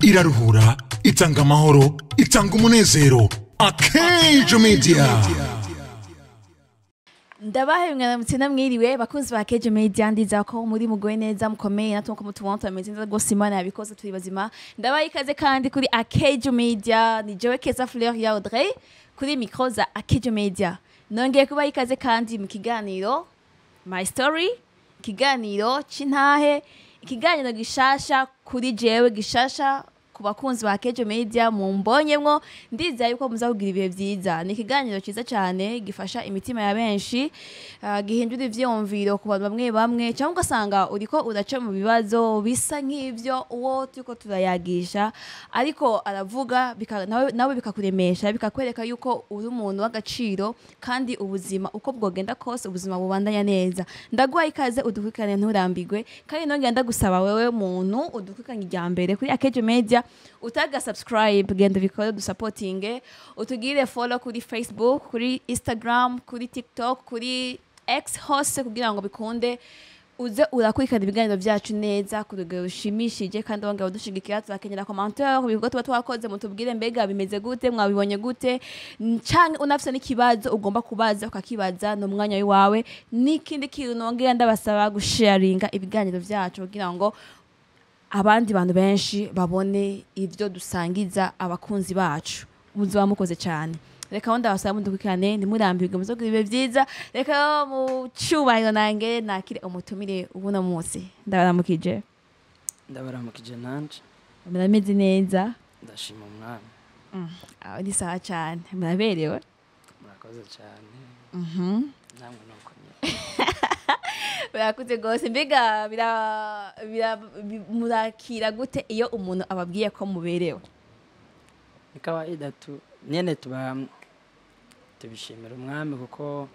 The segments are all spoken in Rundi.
Iraruhura, itanga amahoro, itanga umunezero. Akejo Media. Ndabahaye mwaramutse namwiriwe, bakunzi ba Kejo Media. Ndiza ko muri mugoye neza, mukomeye, natwe ko mutubona tumeze neza rwose. Imana yabikoze, turi bazima. Ndabaha ikaze kandi kuri Akejo Media. Ni jewe Keza Fleur ya Audrey kuri micro za Akejo Media. Nongeye kubaha ikaze kandi mu kiganiro My Story, ikiganiro c'intahe, ikiganiro gishasha kuri jewe, gishasha ku bakunzi ba Kejo Media mumbonyemwo. Ndizeye yuko muza kugira ibihe vyiza. Ni ikiganiro ciza cyane gifasha imitima ya benshi, gihindura ivyiyumviro ku bantu bamwe bamwe, cyangwa ugasanga uriko uraca mu bibazo bisa nk'ivyo uwo turiko turayagisha ariko aravuga, nawe bikakuremesha, bikakwereka yuko uri umuntu w'agaciro kandi ubuzima uko bwogenda kose, ubuzima bubandanya neza. Ndaguha ikaze, udukurikirane, nturambigwe. Kandi nongera ndagusaba, wewe muntu udukurikiranye irya mbere kuri Akejo Media utaga subscribe, genda ubikore, dusapotinge, utugire follow kuri Facebook, kuri Instagram, kuri TikTok, kuri X hose, kugira ngo bikunde uze urakurikirana ibiganiro byacu neza ku rugero rushimishije. Kandi wongera udushigikira, turakenera commentaire ku bikorwa tuba twakoze, mutubwire mbega bimeze gute, mwabibonye gute, canke unafise n'ikibazo ugomba kubaza ukakibaza, ni umwanya wawe. N'ikindi kintu nongera ndabasaba, gusharinga ibiganiro byacu kugira ngo abandi bantu benshi babone ibyo dusangiza abakunzi bacu. Muzoba mukoze cyane. Reka aho ndabasaba mudukurikirane, ntimurambirwe, muzogira ibihe byiza. Reka mu cyubahiro nange nakire umutumire ubuno munsi. Ndabaramukije. Ndabaramukije nanje. Murameze neza? Ndashima Umwami. Aho ni sawa cyane, muraberewe. Murakoze cyane. Namwe nuko nyine. Birakuze rwose. Mbega murakira gute iyo umuntu ababwiye ko muberewe? Ni kawaida tu nyene, tuba tubishimira Umwami kuko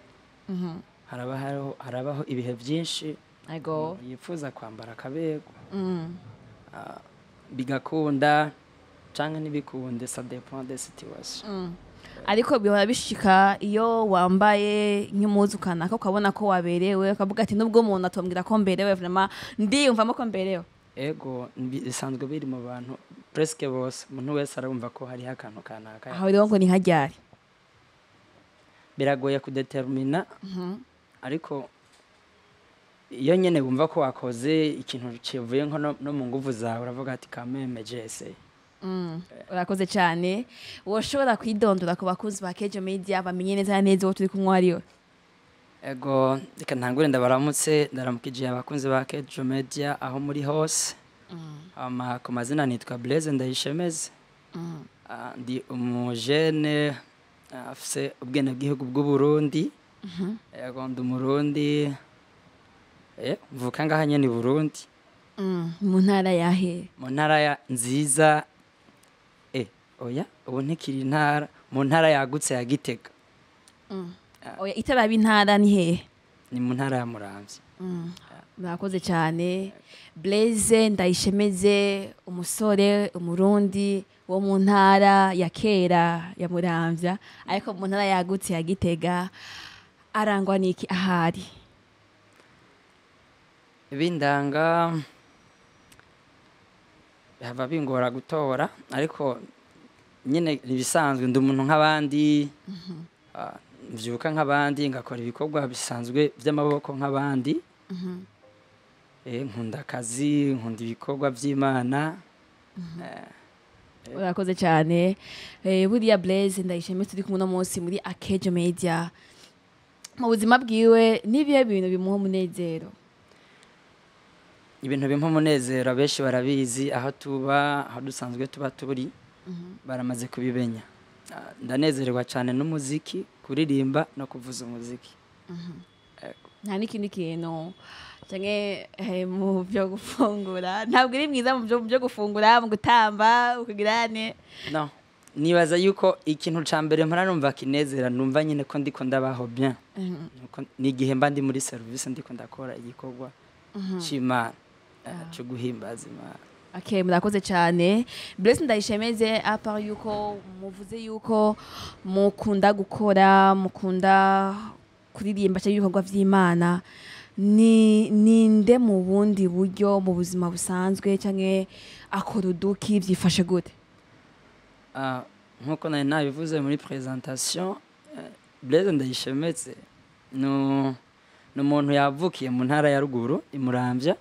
harabaho ibihe byinshi umuntu yifuza kwambara akaberwa, bigakunda canke ntibikunde, ça dépend des situations. Ariko bihora bishika iyo wambaye nk'impuzu kanaka ukabona ko waberewe, ukavuga ati: "Nubwo umuntu atombwira ko mberewe, vraiment ndiyumvamo ko mberewe"? Ego, bisanzwe biri mu bantu presque bose. Umuntu wese arumva ko hariho akantu kanaka. Aho rero ngo ni nka ryari? Biragoye kudetermina, ariko iyo nyene wumva ko wakoze ikintu kivuye nko no mu nguvu zawe, uravuga ati: "Kameme jese." Urakoze cyane. Woshobora kwidondora ku bakunzi ba Kejo Media, bamenye neza na neza uwo turi kumwe ariwe? Ego, reka ntangure ndabaramutse. Ndaramukije abakunzi ba Kejo Media aho muri hose. Ama ku mazina nitwa Blaise Ndayishemeze. Ndi umujene, afise ubwenegihugu bw'u Burundi. Ego, ndi Umurundi, mvuka ngaha nyene i Burundi. Mu ntara yahe? Mu ntara ya nziza, oya, ubu ntikiri intara, mu ntara yagutse ya Gitega. Oya, itaraba intara ni hehe? Ni mu ntara ya Muramvya. Murakoze cyane. Blaise Ndayishemeze, umusore Umurundi wo mu ntara ya kera ya Muramvya, ariko mu ntara yagutse ya Gitega, arangwa n'iki ahari? Ibindanga bihava bingora gutora, ariko nyine ibisanzwe, ndi umuntu nk'abandi, mvyuka nk'abandi, ngakora ibikorwa bisanzwe by'amaboko nk'abandi. Nkunda akazi, nkunda ibikorwa by'Imana. Urakoze cyane. Buriya Blaise Ndayishimiye turi kumwe uno munsi muri Akejo Media, mu buzima bwiwe n'ibihe bintu bimuha umunezero? Ibintu bimpa umunezero, abenshi barabizi aho tuba, aho dusanzwe tuba turi, baramaze kubimenya. Ndanezerwa cyane n'umuziki, kuririmba no kuvuza umuziki. Nta n'ikindi kintu canke mu byo gufungura? Ntabwo uri mwiza mu byo gufungura, mu gutamba, ukugirane? No, nibaza yuko ikintu ca mbere mpora numva kinezera, numva nyine ko ndiko ndabaho bien, ni igihe mba ndi muri service, ndiko ndakora igikorwa c'Imana, co guhimbaza Imana. Okay, murakoze cyane. Blaise Ndayishemeze, à part yuko muvuze yuko mukunda gukora, mukunda kuririmba cyangwa ibikorwa vy'Imana, Ni ninde mu bundi buryo, mu buzima busanzwe, canke akora uduki, vyifashe gute? Nkuko nari nabivuze muri présentation, Blaise Ndayishemetse ni umuntu yavukiye mu ntara ya ruguru i Muramvya,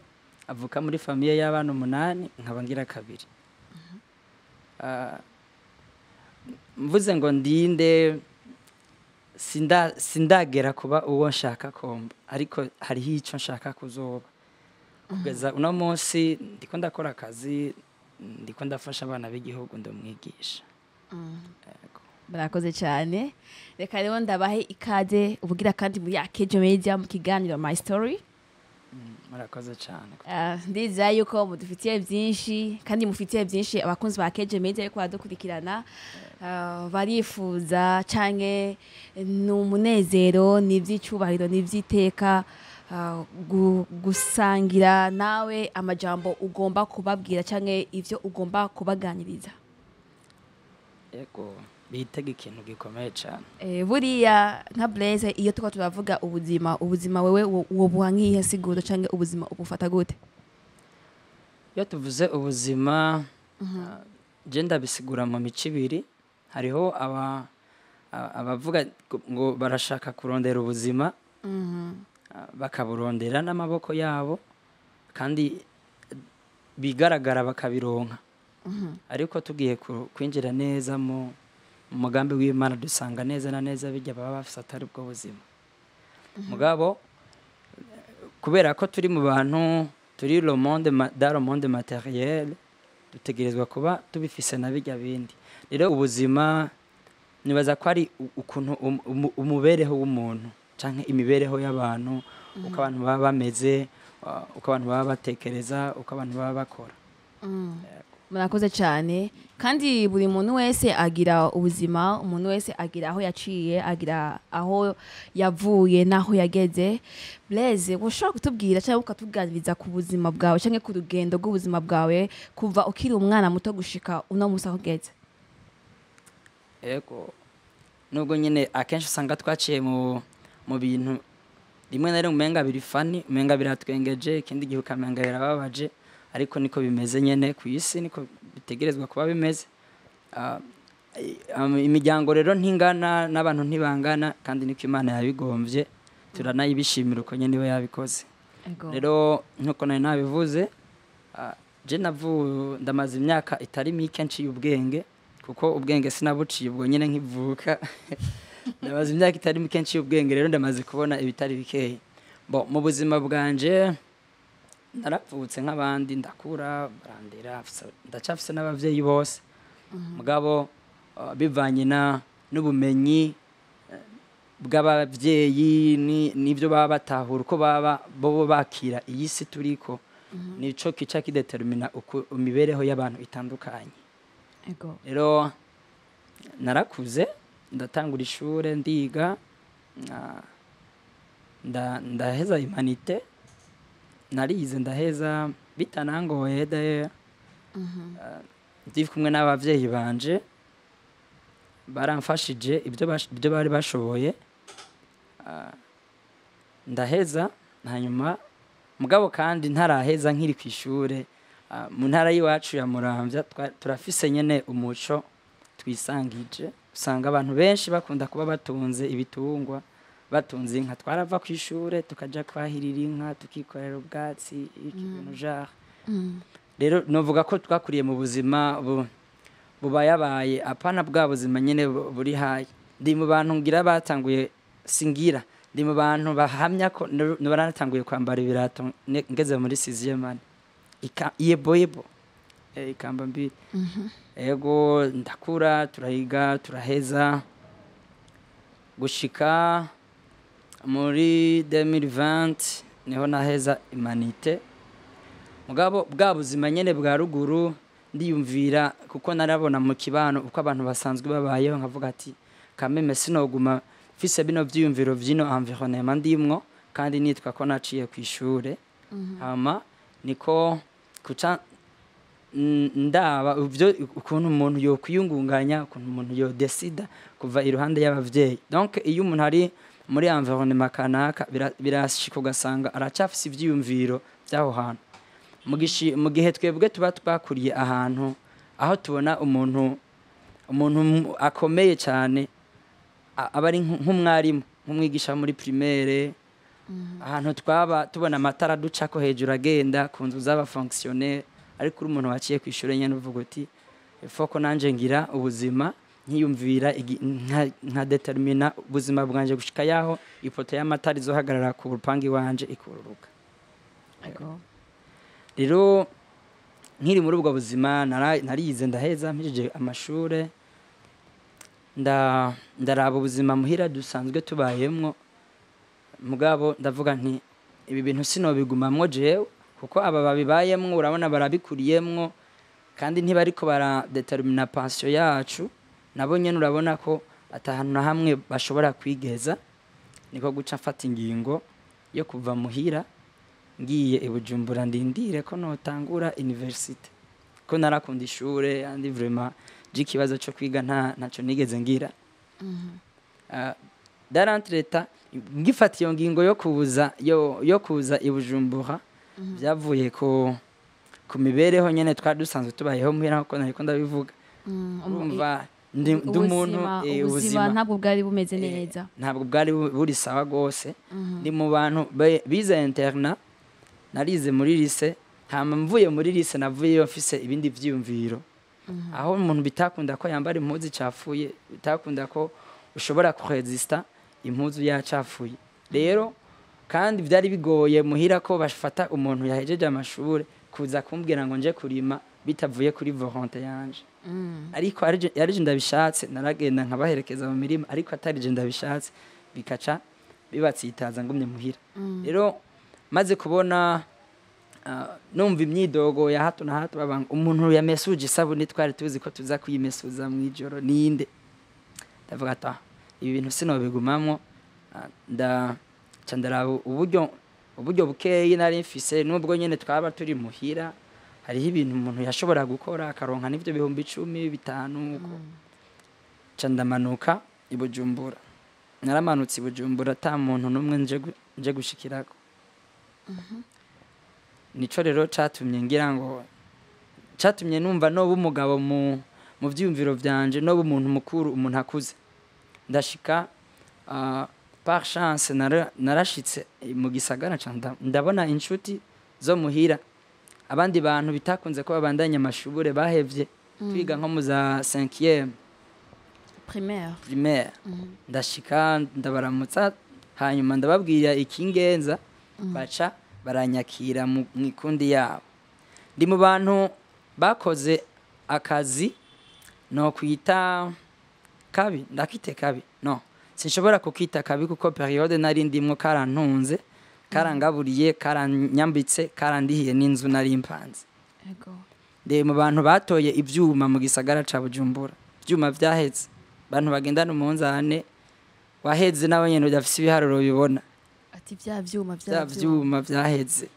avuka muri famille y'abana umunani, nkaba ngira kabiri. Mvuze ngo ndinde, sindagera kuba uwo nshaka komba, ariko hariho ico nshaka kuzoba. Kugeza uno munsi ndiko ndakora akazi, ndiko ndafasha abana b'igihugu, ndamwigisha. Yego. Murakoze cyane. Reka rero ndabahe ikaze ubugira kandi muri Akejo Media mu kiganiro My Story. Murakoze cyane. Ndizera yuko mudufitiye byinshi kandi mufitiye byinshi abakunzi ba Kejo Media yuko badukurikirana. Barifuza canke ni umunezero, ni iby'icyubahiro, ni iby'iteka gusangira nawe amajambo ugomba kubabwira canke ivyo ugomba kubaganiriza. Yego, bitega ikintu gikomeye cyane. Buriya nka Blaise, iyo tuko turavuga ubuzima, ubuzima wewe wobuha nk'iyihe siguro, canke ubuzima ubufata gute? Iyo tuvuze ubuzima, je ndabisigura mu mico ibiri. Hariho abavuga ngo barashaka kurondera ubuzima, bakaburondera n'amaboko yabo kandi bigaragara bakabironka, ariko tugiye kwinjira neza mu mugambi w'Imana, dusanga neza na neza bijya baba bafise atari bwo buzima. Mugabo kubera ko turi mu bantu, turi le monde dans le monde matériel, dutegerezwa kuba tubifise na bijya bindi. Rero ubuzima nibaza ko ari ukuntu umubereho w'umuntu canke imibereho y'abantu, uko abantu baba bameze, uko abantu baba batekereza, uko abantu baba bakora. Murakoze cyane. Kandi buri muntu wese agira ubuzima, umuntu wese agira aho yaciye, agira aho yavuye n'aho yageze. Blaise, ushobora kutubwira cyangwa ukatuganiriza ku buzima bwawe cyangwa ku rugendo rw'ubuzima bwawe kuva ukiri umwana muto gushika uno munsi aho ugeze? Ego, nubwo nyine akenshi usanga twaciye mu bintu rimwe na rimwe umenga biri funny, umenga biratwengeje, ikindi gihe ukamenga birababaje, ariko niko bimeze nyene ku isi, niko bitegerezwa kuba bimeze. Imiryango rero ntingana n'abantu ntibangana, kandi niko Imana yabigombye, turanayibishimira uko nyene iba yabikoze. Rero nkuko nari nabivuze, je ndamaze imyaka itari mike nciye ubwenge, kuko ubwenge sinabuciye ubwo nyene nkivuka. Ndamaze imyaka itari mike nciye ubwenge, rero ndamaze kubona ibitari bikeya. Bo mu buzima bwanje, naravutse nk'abandi, ndakura, barandera, ndacafise n'abavyeyi bose. Mugabo bivanye na n'ubumenyi bw'abavyeyi n'ibyo baba batahura, uko baba bobo bakira iyi si turiko, nico kica kidetermina uko imibereho y'abantu itandukanye. Rero narakuze, ndatangura ishure, ndiga, ndaheza humanités. Narize ndaheza bitanangoye d'ailleurs. Ndi kumwe n'abavyeyi banje, baramfashije ibyo bari bashoboye. Ndaheza hanyuma, mugabo kandi ntaraheza, nkiri ku ishure, mu ntara y'iwacu ya Muramvya, turafise nyene umuco twisangije, usanga abantu benshi bakunda kuba batunze ibitungwa, batunze inka. Twarava ku ishure tukaja kwahirira inka, tukikorera ubwatsi, iki bintu genre. Rero novuga ko twakuriye mu buzima bubayabaye, apana bwa buzima nyene buri hayi. Ndi mu bantu ngira batanguye, singira, ndi mu bantu bahamya ko naratanguye kwambara ibirato ngeze muri sixième année. Yebo yebo, ikamba mbiri. Ego, ndakura, turahiga, turaheza, gushika muri 2020 niho naheza humanités. Mugabo bwa buzima nyene bwa ruguru, ndiyumvira, kuko narabona mu kibano uko abantu basanzwe babayeho, nkavuga ati kameme sinoguma mfise bino vyiyumviro vyino environnement ndimwo kandi nitwa ko naciye ku ishure. Hama niko kuca ndaba ivyo ukuntu umuntu yokwiyungunganya, ukuntu umuntu yodesida kuva iruhande y'abavyeyi. Donc iyo umuntu ari muri environnement kanaka, birashika ugasanga aracafise ivyiyumviro by'aho hantu. Mu gihe twebwe tuba twakuriye ahantu aho tubona umuntu akomeye cyane aba ari nk'umwarimu, nk'umwigisha muri primaire, ahantu twaba tubona amatara ducako hejuru agenda ku nzu z'abafonctionnaire. Ariko uri umuntu waciye ku ishuri nyene, uvuga uti foko nanje ngira ubuzima, nkiyumvira nka determina ubuzima bwanje gushika yaho ipoto y'amatara izohagarara ku rupangi wanje ikururuka. Rero nkiri muri ubwo buzima, narize ndaheza, mpejeje amashure, ndaraba ubuzima muhira dusanzwe tubayemwo. Mugabo ndavuga nti ibi bintu sinobigumamwo jewe, kuko aba babibayemwo urabona barabikuriyemwo, kandi ntibariko baradetermina pension yacu. Nabo nyene urabona ko atahantu na hamwe bashobora kwigeza. Niko guca mfata ingingo yo kuva muhira, ngiye i Bujumbura, ndindire ko notangura université, ko narakunda ishure. Andi vraiment je ikibazo cyo kwiga ntaco nigeze ngira. Dans l'entretemps, ngifata iyo ngingo yo kuza i Bujumbura, byavuye ku mibereho nyene twari dusanzwe tubayeho muhira, nkuko nariko ndabivuga. Urumva ndi umuntu Ubuzima, ubuzima ubuzima ntabwo bwari bumeze neza. Ntabwo bwari buri sawa gose. Ndi mu bantu bize internat, narize muri lycée. Hama mvuye muri lycée, navuyeyo mfise ibindi vyiyumviro, aho umuntu bitakunda ko yambara impuzu icafuye, bitakunda ko ushobora kuresista impuzu yacafuye. Rero kandi byari bigoye muhira ko bafata umuntu yahejeje amashure kuza kumbwira ngo nje kurima bitavuye kuri volonté yanje. Ariko arije ndabishatse, naragenda nkabaherekeza mu mirima, ariko atarije ndabishatse bikaca bibatsitaza ngumye muhira. Rero maze kubona, numva imyidogo ya hato na hato, babanga umuntu yamesuje isabuni twari tuzi ko tuza kuyimesuza mw'ijoro ninde, ndavuga ati: "Ah, ibi bintu sinobigumamwo." Nda ca ndaraba uburyo bukeyi nari mfise, nubwo nyene twaba turi muhira, hariho ibintu umuntu yashobora gukora akaronka n'ivyo 10,000, 5,000 uko. Ca ndamanuka i Bujumbura. Naramanutse i Bujumbura ata muntu n'umwe nje gushikirako. Nico rero catumye ngira ngo catumye numva noba umugabo mu vyiyumviro vyanje, noba umuntu mukuru, umuntu akuze. Ndashika, par chance narashitse mu gisagara, ca ndabona inshuti zo muhira, abandi bantu bitakunze ko babandanya amashure, bahevye twiga nko mu za 5e primaire. Primaire. Ndashika ndabaramutsa, hanyuma ndababwira ikingenza, baca baranyakira mu ikundi yabo. Ndi mu bantu bakoze akazi no kwita kabi, ndakite kabi, no sinshobora kukita kabi, kuko période nari ndimwo karantunze, karangaburiye, karanyambitse, karandihiye n'inzu nari mpanze. Ndi mu bantu batoye ivyuma mu gisagara ca Bujumbura, ivyuma vyaheze, abantu bagendana umunzane waheze, nawe nyene udafise ibiharuro bibona. Ati vya vyuma vya vya vyuma vyaheze.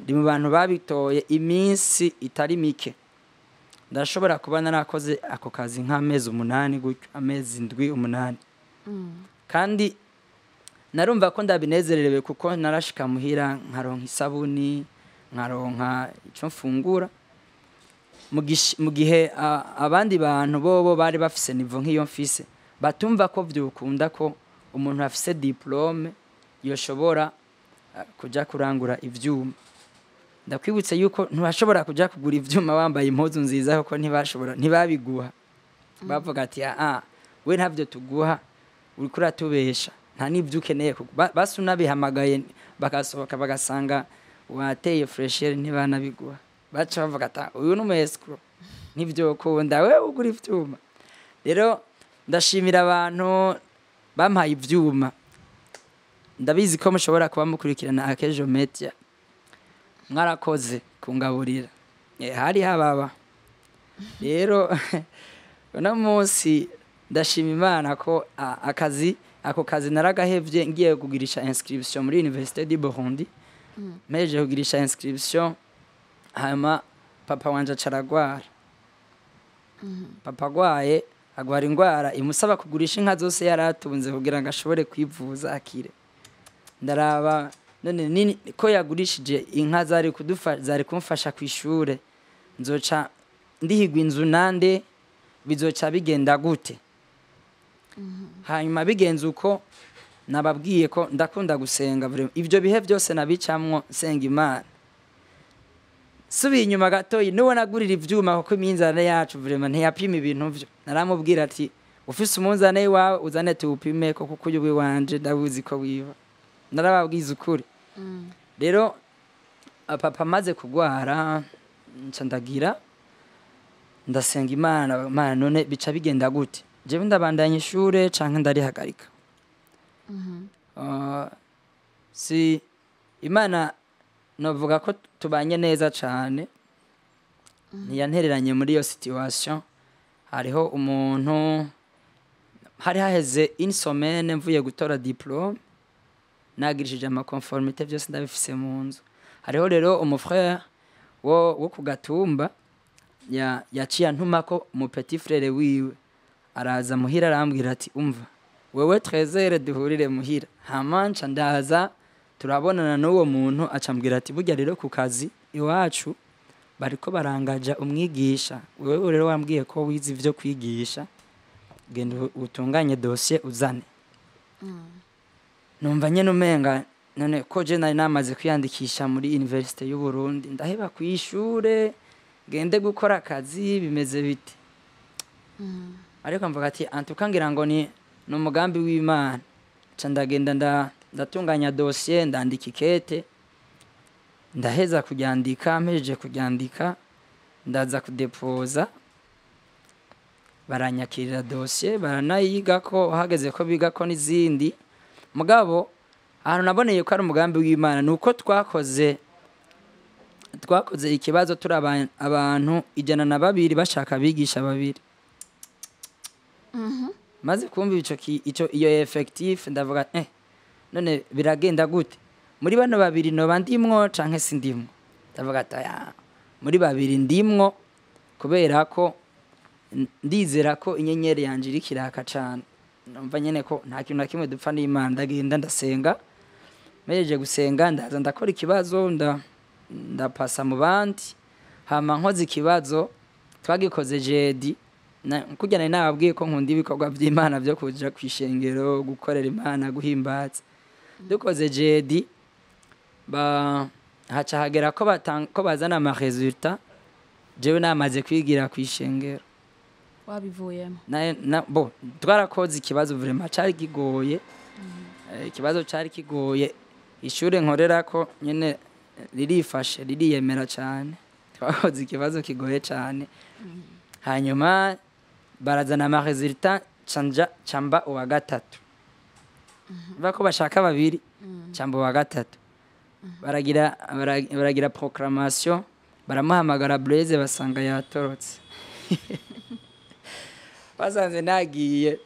Ndi mu bantu babitoye iminsi itari mike. Ndashobora kuba narakoze ako kazi nk'amezi 8 gutyo, amezi 7, 8. Kandi narumva ko ndabinezererewe, kuko narashika muhira nkaronka isabuni, nkaronka ico mfungura, mu gihe abandi bantu bobo bari bafise niveau nk'iyo mfise batumva ko vyokunda ko umuntu afise diplôme yoshobora kuja kurangura ivyuma. Ndakwibutse yuko ntibashobora kuja kugura ivyuma wambaye impuzu nziza, kuko ntibashobora, ntibabiguha. Bavuga ati: "Ah, we ntavyo tuguha, uriko uratubesha, nta n'ivyo ukeneye." Basi unabihamagaye bagasohoka bagasanga wateye fraîcheur, ntibanabiguha. Baca bavuga ati: "Ah, uyu ni umu escroc, ntivyokunda wewe ugura ivyuma." Rero ndashimira abantu bampaye ivyuma. Ndabizi ko mushobora kuba mukurikirana Akejo Media, mwarakoze kungaburira. Hari hababa. Rero uno munsi ndashima Imana ko akazi ako kazi naragahevye ngiye kugirisha inscription muri Université du Burundi. Mpejeje kugirisha inscription, hanyuma papa wanje aca aragwara. Papa agwaye, Agwara indwara imusaba kugurisha inka zose yari atunze kugira ngo ashobore kwivuza akire. Ndaraba none nini ko yagurishije inka zari kudufa, zari kumfasha ku ishure, nzoca ndihigwa inzu nande, bizoca bigenda gute? Hanyuma bigenze uko nababwiye ko ndakunda gusenga vraiment. Ibyo bihe byose nabicamwo nsenga Imana. Subiye inyuma gatoyi, nuwo nagurira ivyuma, kuko iminzane yacu vraiment ntiyapima ibintu vyo, naramubwira ati: "Ufise umunzane wawe uzane tuwupime ko, kuko uyu wanje ndabuzi ko wiba." Narababwiza ukuri. Rero papa amaze kugwara, nca ndagira ndasenga Imana: "Imana, none bica bigenda gute? Jewe ndabandanya ishure canke ndarihagarika?" Si Imana novuga ko tubanye neza cane, ntiyantereranye muri iyo situation. Hariho umuntu, hari haheze une semaine mvuye gutora diplôme, nagirishije ama conformité, byose ndabifise mu nzu. Hariho rero umu frère wo ku gatumba yaciye antuma ko mu petit frère wiwe, araza muhira arambwira ati: "Umva wewe, Trezere, duhurire muhira." Hama nca ndaza, turabonana n'uwo muntu, acambwira ati: "Burya rero ku kazi iwacu bariko barangaja umwigisha, wewe rero wambwiye ko wize ivyo kwigisha, genda utunganye dossier uzane." Numva nyene umenga none ko je nari namaze kwiyandikisha muri Université y'u Burundi, ndaheba kwishure gende gukora akazi, bimeze bite? Ariko mvuga ati: "Antuka ngira ngo ni umugambi w'Imana." Nca ndagenda, ndatunganya dossier, ndandika ikete, ndaheza kuryandika. Mpejeje kuryandika, ndaza kudepoza, baranyakirira dossier, baranayiga ko hageze ko biga ko n'izindi. Mugabo ahantu naboneye ko ari umugambi w'Imana ni uko twakoze ikibazo turi abantu 102, bashaka abigisha babiri. Maze kumva ico iyo effectif, ndavuga: "None biragenda gute? Muri bano babiri noba ndimwo canke sindimwo?" Ndavuga ati: "Aya, muri babiri ndimwo, kubera ko ndizera ko inyenyeri yanje iriko iraka cane." Numva nyene ko nta kintu na kimwe dupfa n'Imana. Ndagenda, ndasenga, mpejeje gusenga ndaza ndakora ikibazo, ndapasa mu bandi. Hama nkoze ikibazo, twagikoze jeudi, kurya nari nababwiye ko nkunda ibikorwa by'Imana byo kuja kw'ishengero, gukorera Imana, guhimbaza. Dukoze jeudi, ba haca hagera ko bazana ama résultat, jewe namaze kwigira kw'ishengero. Wabivuyemo? Bo twarakoze ikibazo, vraiment cari kigoye. Ikibazo cari kigoye. Ishure nkorerako nyene ririfashe, ririyemera cane. Twakoze ikibazo kigoye cane, hanyuma barazana ama résultat, canja camba uwa gatatu. Biva ko bashaka babiri, camba uwa gatatu. Baragira proclamation, baramuhamagara Blaise, basanga yatorotse, basanze nagiye.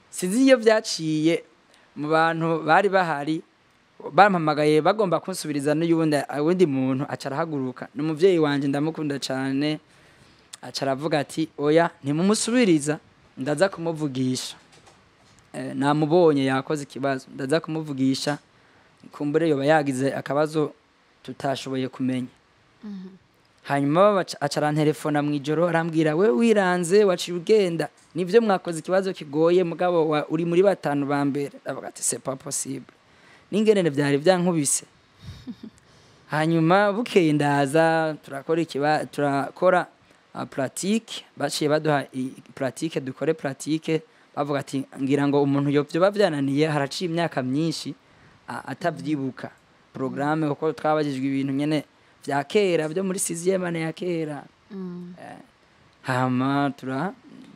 Sinzi iyo byaciye mu bantu bari bahari, bampamagaye bagomba kunsubiriza n'uyundi wundi muntu, aca arahaguruka. Ni umuvyeyi wanje, ndamukunda cane. Aca aravuga ati: "Oya, ntimumusubiriza, ndaza kumuvugisha. Namubonye yakoze ikibazo, ndaza kumuvugisha, kumbure yoba yagize akabazo tutashoboye kumenya." Hanyuma aca arantelefona mw'ijoro, arambwira: "We wiranze, waciye ugenda, nivyo mwakoze ikibazo kigoye, mugabo uri muri batanu ba mbere." Ndavuga ati: "C'est pas possible." N'ingenene vyari vyankubise. Hanyuma bukeye ndaza, turakora turakora pratique. Baciye baduha pratique, dukore pratique. Bavuga ati: "Ngira ngo umuntu yoba vyananiye, haraciye imyaka myinshi atavyibuka programme," kuko twabajijwe ibintu nyene vya kera vyo muri sixième année ya kera. Hama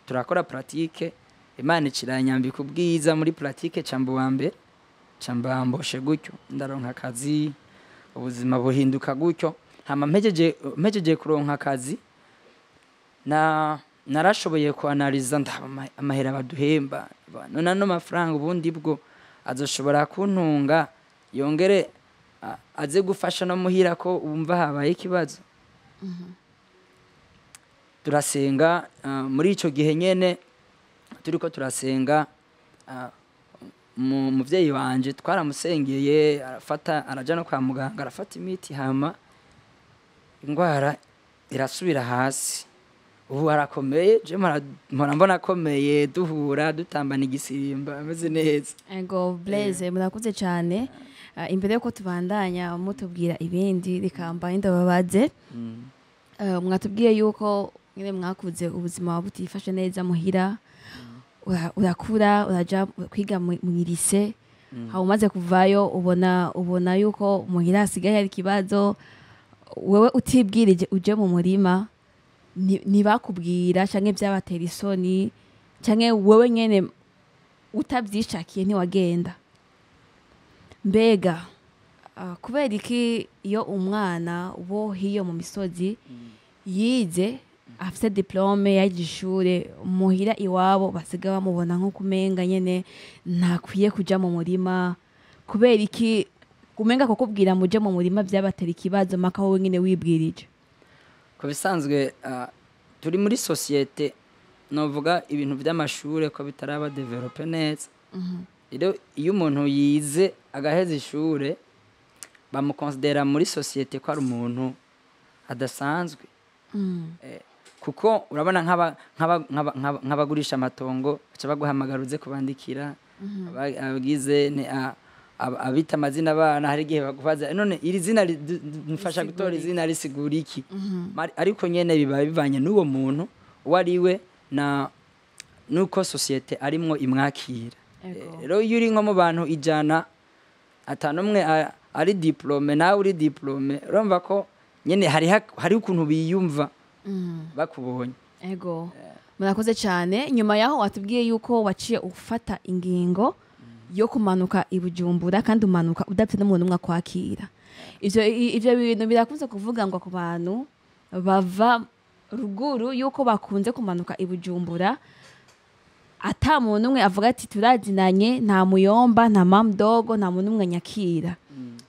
turakora pratique, Imana iciranyambika ubwiza muri pratique, camba uwa mbere, camba mboshe gutyo, ndaronka akazi, ubuzima buhinduka gutyo. Hama mpejeje kuronka akazi, na narashoboye kuanaliza, ndaba amahera baduhemba. None ano mafaranga ubundi bwo azoshobora kuntunga, yongere aze gufasha no muhira ko wumva habaye ikibazo? Turasenga. Muri ico gihe nyene Turiko turasenga, muvyeyi wanje twaramusengeye, arafata, araja no kwa muganga, arafata imiti, hama ingwara irasubira hasi. Ubu arakomeye, je mpora mbona akomeye, duhura dutambana igisimba, ameze neza. Ego Blaise, murakoze cyane. Imbere yuko tubandanya mutubwira ibindi, reka mbaye ndababaze. Mwatubwiye yuko nyine mwakuze ubuzima butifashe neza muhira, urakura uraja kwiga mu lycée, haba umaze kuvayo ubona yuko muhira hasigaye hari ikibazo. Wewe utibwirije uje mu murima, ntibakubwira canke vyabatera isoni, canke wewe nyene utavyishakiye ntiwagenda? Mbega kubera iki iyo umwana wo hiyo mu misozi yize, afise diplôme, yaje ishure, muhira iwabo basiga bamubona nko kumenga nyene ntakwiye kuja mu murima? Kubera iki kumenga kukubwira muje mu murima vyabatera ikibazo, maka wowe nyene wibwirije? Ku bisanzwe, turi muri société novuga ibintu by'amashure ko bitaraba développé neza. Rero iyo umuntu yize agaheza ishure, bamukonsidera muri société ko ari umuntu adasanzwe. Kuko urabona nk'abagurisha amatongo baca baguhamagara uze kubandikira, abagize abita amazina abana, hari igihe bakubaza: "None iri zina mfasha gutora izina, risigura iki?" Ariko nyene biba bivanye n'uwo muntu uwo ari we na nuko société arimwo imwakira. Rero iyo uri nko mu bantu 100, atanu umwe ari diplômé, nawe uri diplômé, urumva ko nyene hari ukuntu biyumva bakubonye. Ego, murakoze cyane. Nyuma yaho watubwiye yuko waciye ufata ingingo yo kumanuka i Bujumbura, kandi umanuka udafite n'umuntu umwe akwakira. Ivyo bintu birakunze kuvuga ngo ku bantu bava ruguru, yuko bakunze kumanuka i Bujumbura ata muntu umwe avuga ati turazinanye, nta muyomba, nta mamdogo, nta muntu umwe nyakira.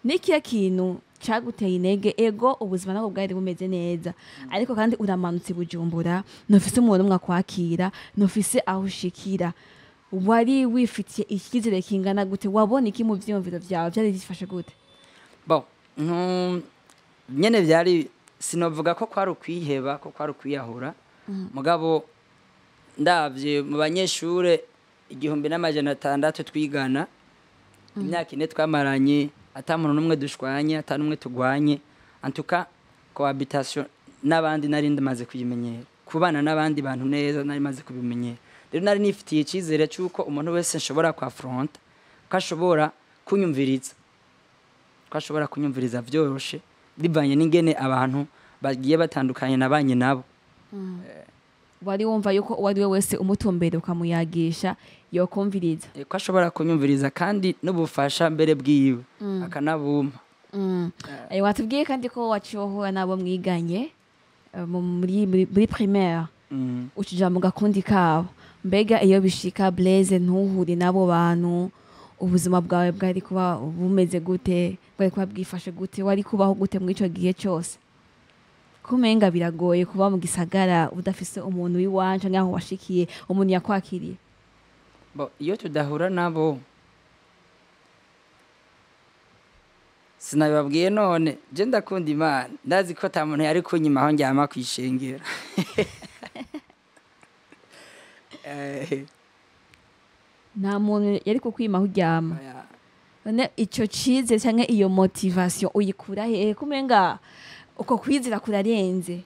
Nikihe kintu caguteye intege? Ego, ubuzima ntabwo bwari bumeze neza, ariko kandi uramanutse i Bujumbura, ntufise umuntu umwe akwakira, ntufise aho ushikira. Wari wifitiye icyizere kingana gute? Wabona iki mu vyiyumviro vyawe? Vyari bifashe gute? Bon, nyene vyari, sinovuga ko kwari ukwiheba, ko kwari ukwiyahura. Mugabo ndavye mu banyeshure 1600 twigana, imyaka 4 twamaranye ata muntu n'umwe dushwanye, ata n'umwe tugwanye. En tout cas, cohabitation n'abandi nari ndamaze kuyimenyera, kubana n'abandi bantu neza nari maze kubimenyera. Rero nari nifitiye icyizere cy'uko umuntu wese nshobora kwafronta, ko ashobora kunyumviriza, ko ashobora kunyumviriza vyoroshe, bivanye n'ingene abantu bagiye batandukanye nabanye nabo. Wari wumva yuko uwo ari we wese umutumbere ukamuyagisha yokumviriza? Ko ashobora kunyumviriza, kandi n'ubufasha mbere bwiwe akanabumpa. Watubwiye kandi ko waciye uhura n'abo mwiganye muri primaire, ucija mu gakundi kabo. Mbega iyo bishika Blaise ntuhure n'abo bantu, ubuzima bwawe bwari kuba bumeze gute? Bwari kuba bwifashe gute? Wari kubaho gute muri ico gihe cyose? Kumenga biragoye kuba mu gisagara udafise umuntu w'iwanje nk'aho washikiye, umuntu yakwakiriye. Bo, iyo tudahura nabo, sinabibabwiye none je ndakunda Imana, ndazi ko ata muntu yari kunyima aho ndyama kwishengera. Nta muntu yari kukwima aho uryama? Oya. None ico cizere canke iyo motivation uyikura hehe? Kumenga uko kwizera kurarenze.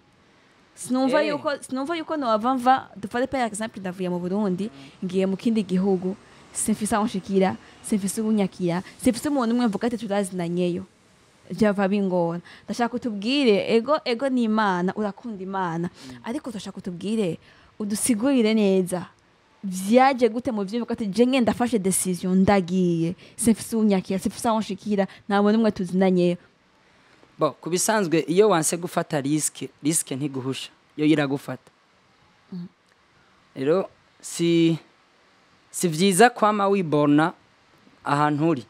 Sinumva yuko nowava mva, dufate par exemple, ndavuye mu Burundi ngiye mu kindi gihugu, simfise aho nshikira, simfise ubunyakira, simfise umuntu umwe mvuga ati turazinanyeyo, vyava bingora. Ndashaka utubwire, ego ni Imana, urakunda Imana, ariko turashaka utubwire, udusigurire neza vyaje gute mu vyumva ati je ngenda ndafashe décision, ndagiye, simfise ubunyakira, simfise aho nshikira, nta muntu umwe tuzinanyeyo. Bo, ku bisanzwe iyo wanse gufata risque, risque ntiguhusha, yo iragufata. Rero si vyiza kwama wibona ahantu uri,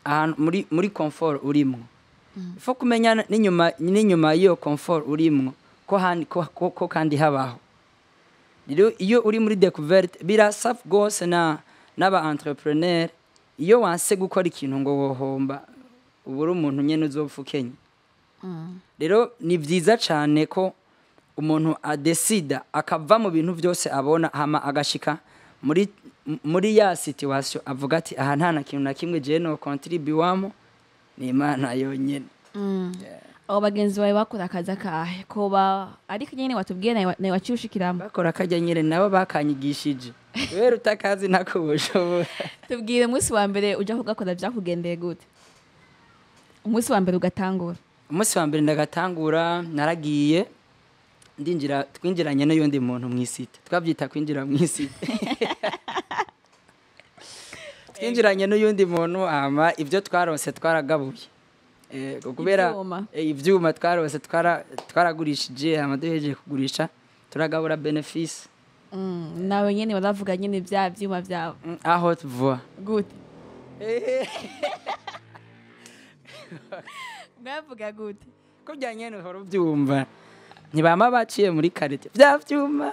ahantu muri confort urimwo. Ifo kumenya n'inyuma y'iyo confort urimwo ko, ko kandi habaho. Rero iyo uri muri découverte, birasa rwose na n'aba entrepreneur. Iyo wanse gukora ikintu ngo wohomba, uba uri umuntu nyene uzopfa ukenye. Rero ni byiza cyane ko umuntu adesida akava mu bintu byose abona, hama agashika muri ya situation avuga ati: "Aha nta na kintu na kimwe jewe no contribuwamo, ni Imana yonyene." Abo bagenzi bawe bakora akazi akahe koba? Ariko nyene watubwiye nawe waciye ushikiramo. Bakora akajya nyene, nabo bakanyigishije, kubera utakazi ntako bushobora. Tubwire, umunsi wa mbere uja kugakora vyakugendeye gute? Umunsi wa mbere ugatangura. Umunsi wa mbere ndagatangura, naragiye ndinjira, twinjiranye n'uyundi muntu mu isite, twabyita kwinjira mu isite. Twinjiranye n'uyundi muntu, hama ibyo twaronse twaragabuye. Kubera Ivyuma. Ivyuma twaronse twaragurishije, hama duhejeje kugurisha turagabura bénéfice. Nawe nyene baravuga nyene vya vyuma vyawe. Aho tuvuga. Gute mwavuga gute? Kurya nyene uhora ubyumva, ntibama baciye muri karite vya vyuma.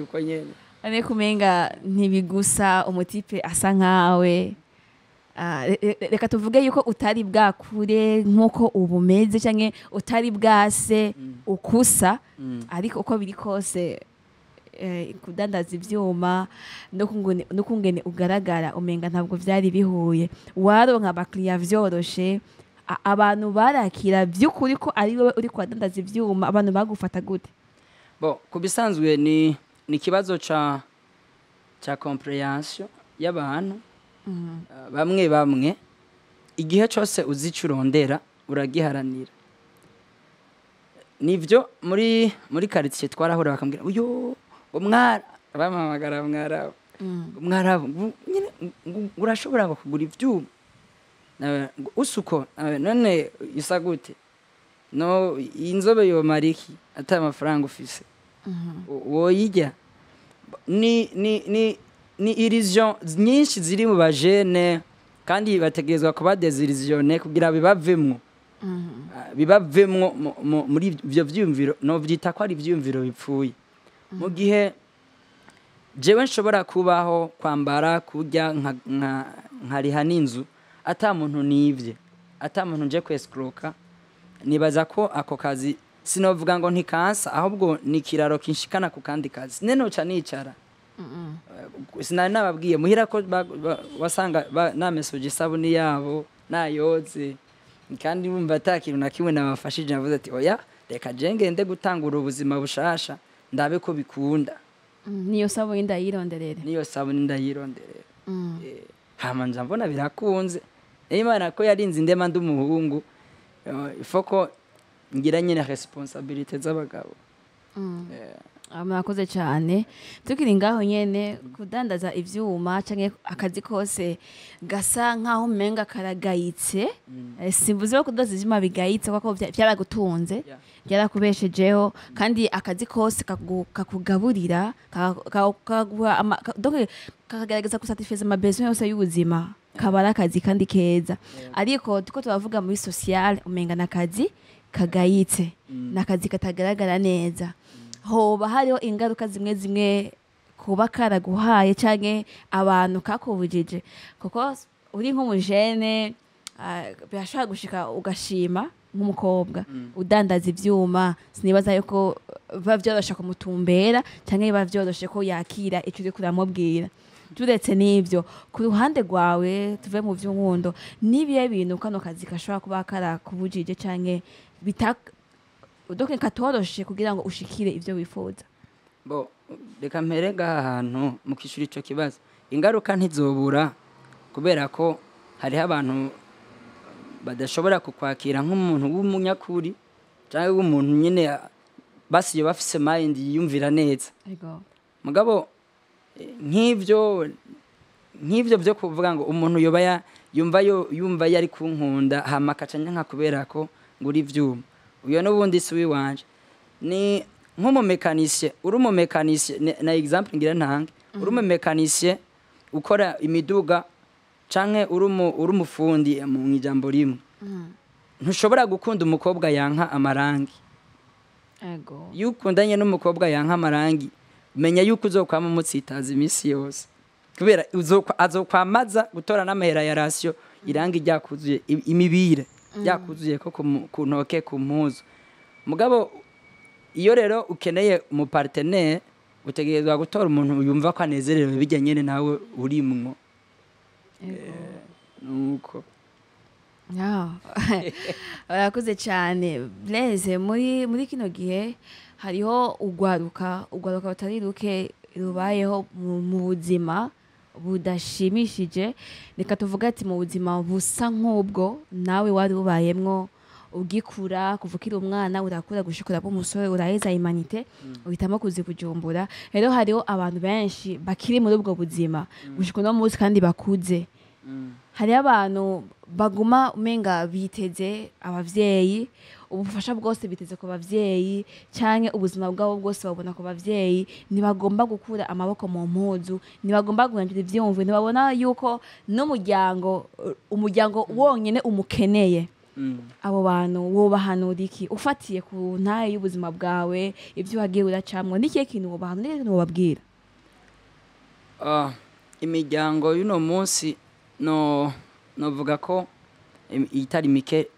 Uko nyene. Ane kumenga ntibigusa umutipe asa nkawe. Ah, reka tuvuge yuko utari bwakure nk'uko ubu umeze, canke utari bwase ukusa, ariko uko biri kose, kudandaza ivyuma no kungene ugaragara, umenga ntabwo vyari bihuye. Waronka abakiriya vyoroshe? Abantu barakira vy'ukuri ko ari wowe uri kubadandaza ivyuma? Abantu bagufata gute? Bo ku bisanzwe ni ikibazo ca compréhension y'abantu. Bamwe bamwe, igihe cose uzi ico urondera uragiharanira. Nivyo, muri quartier twarahura bakambwira uyo ngo mwara, bampamagara mwarabu, ngo mwarabu, ngo nyine ngo urashobora ngo kugura ivyuma. Nawe ngo usuko nawe none isa gute? No inzobe yomara iki ata amafaranga ufise? Woyirya? Ni illusion nyinshi ziri mu bajene, kandi bategerezwa kuba désillusionné kugira bibavemwo. Bibavemwo muri ivyo vyiyumviro, no vyita ko ari ivyiyumviro bipfuye. Mu gihe jewe nshobora kubaho, kwambara, kurya, nkariha n'inzu ata muntu nivye, ata muntu nje kwescroka, nibaza ko ako kazi sinovuga ngo ntikansa, ahubwo ni ikiraro kinshikana ku kandi kazi. Nenoca nicara, sinari nababwiye muhira ko wasanga namesoje isabuni yabo nayoze, kandi bumva ata kintu na kimwe nabafashije. Navuze ati: "Oya, reka je ngende gutangura ubuzima bushasha, ndabe ko bikunda." Niyo sabuni ndayironderere. Niyo sabuni ndayironderera. Hama nza mbona birakunze. Imana ko yarinze indema ndi umuhungu, ifoko ngira nyine responsabilité z'abagabo. Ah, murakoze cyane. Tukiri ngaho nyene, kudandaza ivyuma canke akazi kose gasa nkaho umenga karagayitse. Simvuze ko kudandaza ivyuma bigayitse, kuko vyaragutunze, byarakubeshejeho, kandi akazi kose kakugaburira, kaguha donc kakagerageza gusatisfaire ama besoin yose y'ubuzima, kaba ari akazi kandi keza. Ariko tuko turavuga muri social, umenga n'akazi kagayitse, n'akazi katagaragara neza. Hoba hariho ingaruka zimwe zimwe kuba karaguhaye canke abantu kakubujije? Kuko uri nk'umujene, birashobora gushika ugashima nk'umukobwa udandaza ivyuma, sinibaza yuko biba vyoroshe kumutumbera canke biba vyoroshe ko yakira ico uriko uramubwira. Turetse n'ivyo, ku ruhande rwawe, tuve mu vy'inkundo, n'ibihe bintu kano kazi gashobora kuba karakubujije canke bita donc katoroshe kugira ngo ushikire ivyo wifuza? Bo reka mpere ngaha hantu mu kishura ico kibazo. Ingaruka ntizobura, kubera ko hariho abantu badashobora kukwakira nk'umuntu w'umunyakuri cyangwa w'umuntu nyine basiye bafise mind yiyumvira neza. Mugabo nk'ivyo byo kuvuga ngo umuntu yoba yumva yo yumva yari kunkunda, hama akaca nyanka kubera ko ngura ivyuma, uyo n'ubundi si uwiwanje. Ni nk'umumécanicien, uri umumécanicien, na exemple ngira ntange, uri umumécanicien ukora imiduga canke uri umufundi, mu ijambo rimwe, ntushobora gukunda umukobwa yanka amarangi. Iyo ukundanye n'umukobwa yanka amarangi, Menya yuko uzokwama umutsitaza iminsi yose, kubera azokwamaza gutora n'amahera ya ration, irangi ryakuzuye, imibire ryakuzuye ko ku ntoke, ku mpuzu. Mugabo iyo rero ukeneye umupartenaire, utegerezwa gutora umuntu yumva ko anezerewe bijya nyene nawe urimwo. Nuko. Urakoze cyane, Blaise. Muri kino gihe hariho ugwaruka rutari ruke rubayeho mu buzima budashimishije, reka tuvuge ati mu buzima busa nk'ubwo nawe wari ubayemwo ugikura. Kuva ukiri umwana, urakura gushika uraba umusore, uraheza humanités, uhitamo kuza Bujumbura. Rero hariho abantu benshi bakiri muri ubwo buzima gushika uno munsi kandi bakuze. Hariho abantu baguma umenga biteze abavyeyi, ubufasha bwose biteze ku bavyeyi, canke ubuzima bwabo bwose babona ku bavyeyi. Ntibagomba gukura amaboko mu mpuzu, ntibagomba guhindura ivyiyumviro, ntibabona yuko n'umuryango, umuryango wonyene umukeneye. Abo bantu wobahanura iki, ufatiye ku ntaye y'ubuzima bwawe, ibyo wagiye uracamwo? N'ikihe kintu wobahanura, n'ikihe kintu wobabwira? Imiryango y'uno munsi, no novuga ko itari mike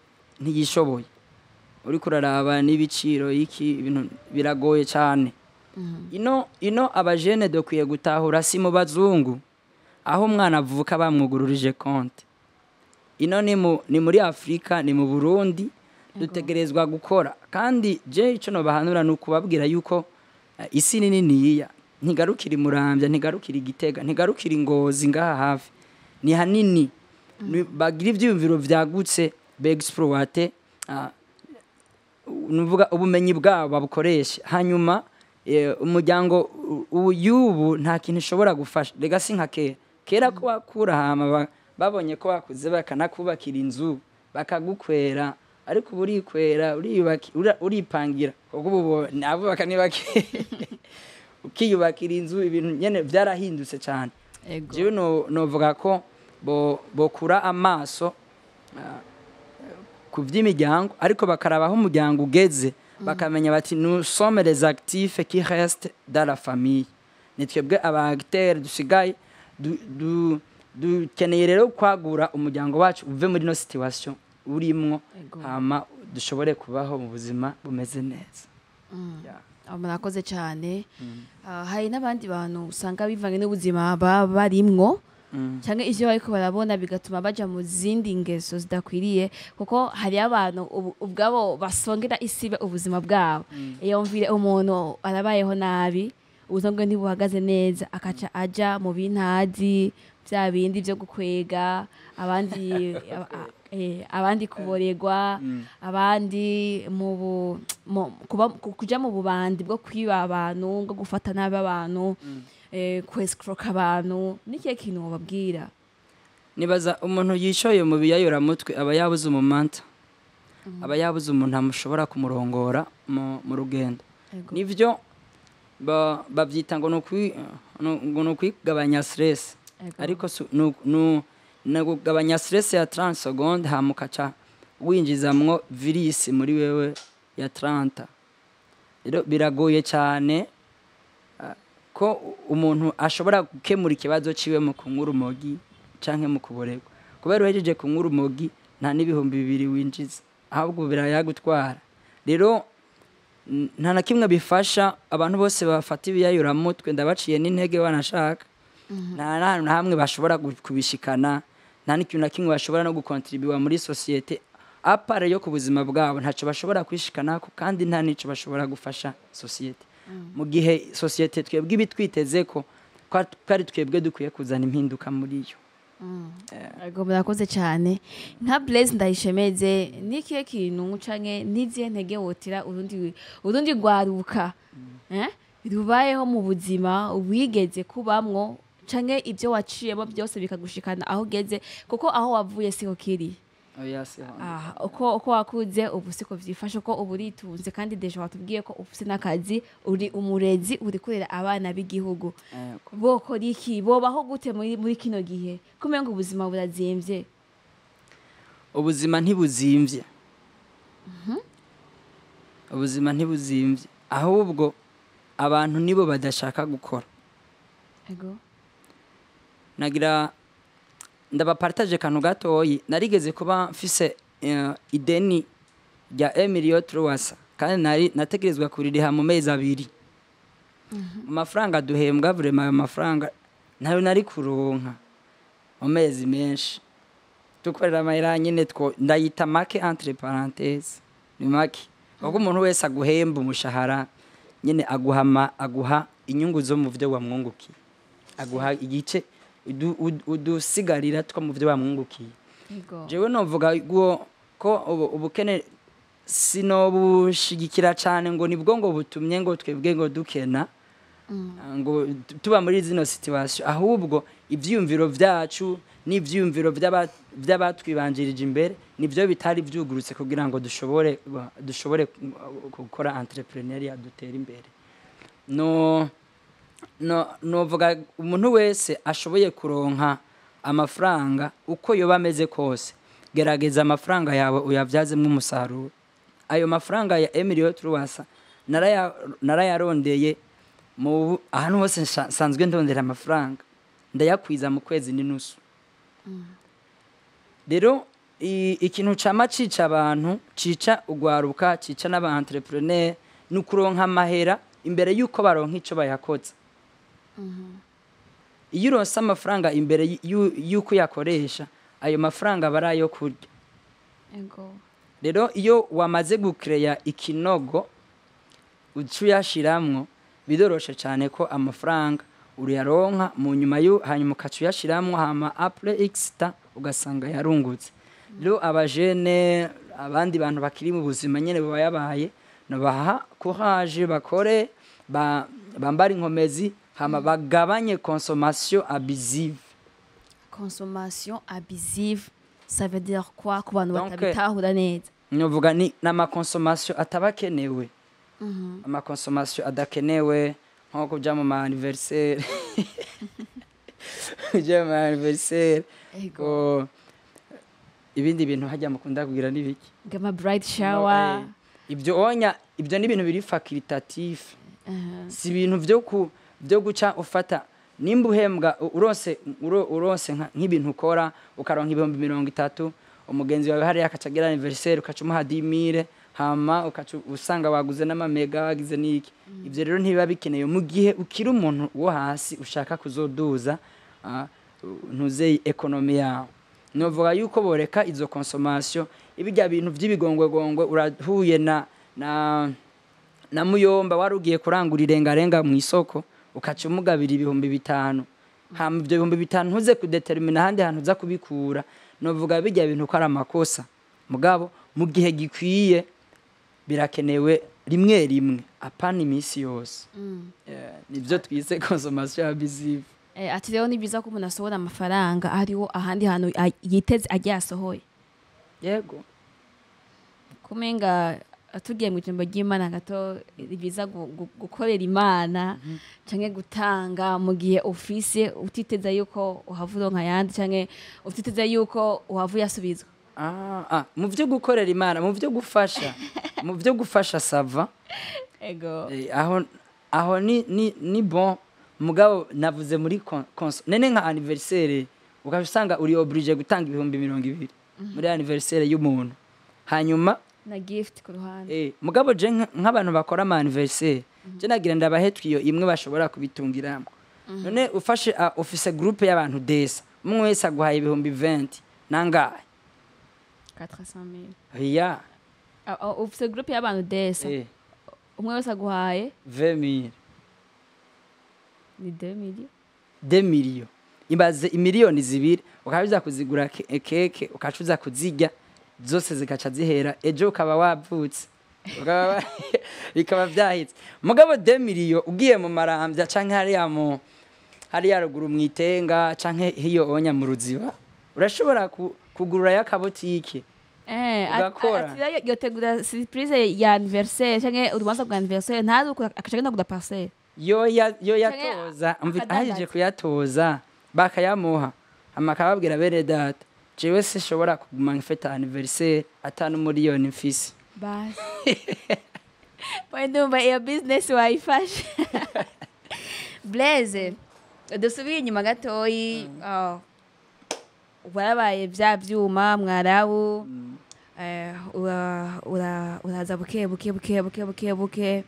ntiyishoboye. Uriko uraraba n'ibiciro, iki, ibintu biragoye cyane. Ino abajene dukwiye gutahura, si mu bazungu aho umwana avuka bamwugururije konte. Ino ni muri Afurika, ni mu Burundi, dutegerezwa gukora. Kandi je ico nobahanura ni ukubabwira yuko isi ni niniya, ntigarukira Imuramvya, ntigarukira Igitega, ntigarukira Ingozi, ngaha hafi ni hanini. Bagira ivyiyumviro vyagutse, bexploite, nuvuga ubumenyi bwabo babukoreshe. Hanyuma umuryango y'ubu nta kintu ushobora gufasha rega, si nka kera. Kera ko wakura hama babonye ko wakuze bakanakubakira inzu, bakagukwera, ariko ubu urikwera, uripangira, kuko ubu abubaka ni bake, ukiyubakira inzu. Ibintu nyene vyarahindutse cyane. Jewe novuga ko bokura amaso ku vy'imiryango, ariko bakaraba aho umuryango ugeze, bakamenya bati: "Nous sommes les actifs qui restent dans la famille, ni twebwe aba acteurs dusigaye." Dukeneye rero kwagura umuryango wacu, uve muri no situation urimwo, hama dushobore kubaho mu buzima bumeze neza. Yeah. Murakoze cyane. Hari n'abandi bantu usanga bivanye n'ubuzima baba barimwo cyangwa ivyo bariko barabona, bigatuma baja mu zindi ngeso zidakwiriye, kuko hari abantu ubwabo basongera isibe ubuzima bwabo. Iyo mvire umuntu arabayeho nabi, ubuzima bwe ntibuhagaze neza, akaca aja mu bintazi, bya bindi vyo gukwega abandi, abandi kuboregwa, abandi mu bu- mu- kuba kuja mu bubandi bwo kwiba abantu, bwo gufata nabi abantu, kwescroka abantu. N'ikihe kintu wobabwira? Nibaza umuntu yishoye mu biyayuramutwe aba yabuze umumanta, aba yabuze umuntu amushobora kumurongora mu rugendo. Nivyo bavyita ngo ni ukwigabanya stress, ariko ni ukugabanya stress ya 30 secondes, hama ukaca winjizamwo virus muri wewe ya 30. Rero biragoye cyane ko umuntu ashobora gukemura ikibazo ciwe mu kunywa urumogi canke mu kuborerwa, kubera uhejeje kunywa urumogi nta n'2000 winjiza, ahubwo birayagutwara. Rero nta na kimwe bifasha. Abantu bose bafata ibiyayuramutwe ndabaciye n'intege, banashaka nta n'ahantu na hamwe bashobora kubishikana, nta n'ikintu na kimwe bashobora no gukontribuwa muri société à part yo ku buzima bwabo. Ntaco bashobora kwishikanako, kandi nta n'ico bashobora gufasha société, mu gihe société twebwe ibitwiteze ko ari twebwe dukwiye kuzana impinduka muri yo. Ego, murakoze cyane. Nka Blaise Ndayishemeze, n'ikihe kintu canke n'izihe ntege wotira urundi rwaruka rubayeho mu buzima wigeze kubamwo, canke ibyo waciyemo byose bikagushikana aho ugeze? Kuko aho wavuye siho kiri. Oya, siho. Uko wakuze ubu siko vyifashe, uko ubu uritunze, kandi déjà watubwiye ko ufise n'akazi, uri umurezi, uri kurera abana b'igihugu. Bokora iki? Bobaho gute muri kino gihe kumenga ubuzima burazimvye? Ubuzima ntibuzimvye, ubuzima ntibuzimvye, ahubwo Abantu nibo badashaka gukora. Nagira ndabapartage kantu gatoyi. Narigeze kuba mfise ideni rya 1,3 million, kandi nari nategerezwa kuririha mu mezi 2. Mu mafaranga duhembwa, vraiment, ayo mafaranga ntayo nari kuronka mu mezi menshi. Dukorera amahera nyine two ndayita make, entre parenthèses ni make, kuko umuntu wese aguhemba umushahara nyine aguha aguha inyungu zo mu byo wamwungukiye, aguha igice udusigarira two mu byo wamwungukiye. Jewe novuga ko ubukene sinobushigikira cyane ngo nibwo ngo butumye ngo twebwe ngo dukena, ngo tuba muri zino situation, ahubwo ivyiyumviro vyacu n'ivyiyumviro vy'abatwibanjirije imbere nivyo bitari vyugurutse kugira ngo dushobore gukora entrepreneuriat, dutera imbere. No novuga umuntu wese ashoboye kuronka amafaranga, uko yoba ameze kose, gerageza amafaranga yawe uyavyazemwo umusaruro. Ayo mafaranga ya 1,3 million narayarondeye mu ahantu hose nsanzwe ndondera amafaranga, ndayakwiza mu kwezi n'inusu. Rero ikintu cama cica abantu, cica ugwaruka, cica n'aba entrepreneur, ni ukuronka amahera imbere yuko baronka ico bayakoza. Iyo uronse amafaranga imbere yuko uyakoresha, ayo mafaranga aba ari ayo kurya. Rero iyo wamaze gukereya ikinogo uca uyashiramwo, biroroshe cyane ko amafaranga urayaronka mu nyuma yo hanyuma ukaca uyashiramwo, hama après x temps ugasanga yarungutse. Rero abajene, abandi bantu bakiri mu buzima nyene bubayabaye, nobaha courage, bakore, bambare inkomezi, hama bagabanye consommation abusive. Consommation abusive, ça veut dire quoi ku bantu Donc, batabitahura neza? Novuga ni n'amaconsommation ataba akenewe, amaconsommation adakenewe, nko kuja mu ma anniversaire, kuja mu ma anniversaire, ko ibindi bintu hajya mukunda kugira n'ibiki? Ngama bride shower. Ibyo onya, ibyo ni ibintu biri facultatif, si ibintu byo guca ufata. Nimba uhembwa, uronse uronse nk'ibintu ukora, ukaronka 30,000, umugenzi wawe hariya akaca agira anniversaire, ukaca umuha 10,000, hama ukaca usanga waguze n'amamega, wagize n'iki. Ibyo rero ntibiba bikenewe mu gihe ukiri umuntu wo hasi ushaka kuzoduza ntuzeye économie yawe. Novuga yuko boreka izo consommation, ibijya bintu by'ibigongwegongwe. Urahuye na muyomba wari ugiye kurangura irengarenga mu isoko, ukaca umugabira 5,000, hama ibyo 5,000 ntuze kudetermina ahandi hantu uza kubikura. Novuga bijya bintu ko ari amakosa, mugabo mu gihe gikwiye birakenewe rimwe rimwe, apana iminsi yose. Nivyo twise consommation abusive. Ati rero ni byiza ko umuntu asohora amafaranga hariho ahandi hantu yiteze agiye asohoye. Yego. Kumenga tugiye mu ijambo ry'Imana gato, ni byiza gukorera Imana canke gutanga mu gihe ufise, utiteza yuko uhava uronka ayandi canke utiteze yuko uhava uyasubizwa. Mu byo gukorera Imana, mu byo gufasha, ça va. Aho ni bon, mugabo navuze muri nene nka anniversaire, ukaca usanga uri obligé gutanga 20,000 muri anniversaire y'umuntu, hanyuma na gift ku ruhande. Mugabo je nk'abantu bakora ama anniversaire, je nagira ndabahe tuyau imwe bashobora kubitungiramo. None ufashe ufise groupe y'abantu desa, umwe wese aguhaye 20,000, nangahe? 400,000. Ya. Ufise groupe y'abantu desa, umwe wese aguhaye 20,000. Ni 2 millions. 2 millions. Ibaze 2 miliyoni ukaza kuzigura keke, ukaca uza kuzirya zose, zigaca zihera, ejo ukaba wavutse, bikaba vyahitse. Mugabo 2 millions ugiye mu Maramvya canke hariya ruguru mwitenga canke hiyo onya mu Ruziba, urashobora kugurura y'akabotike ugakora. Ati rero yotegura surprise ya anniversaire canke urubanza rwa anniversaire, ntazi uko akaca agenda kugura parcelle. Yo yatoza Akadandaza. Ahejeje kuyatoza bakayamuha, hama akababwira: "Bene data, jewe sinshobora kuguma mfeta anniversaire atanu miliyoni mfise." Basi. Boy, ndumva iyo business wayifashe. Blaise, dusubire inyuma gatoyi. Warabaye bya byuma mwarabu, uraza buke buke buke buke buke buke,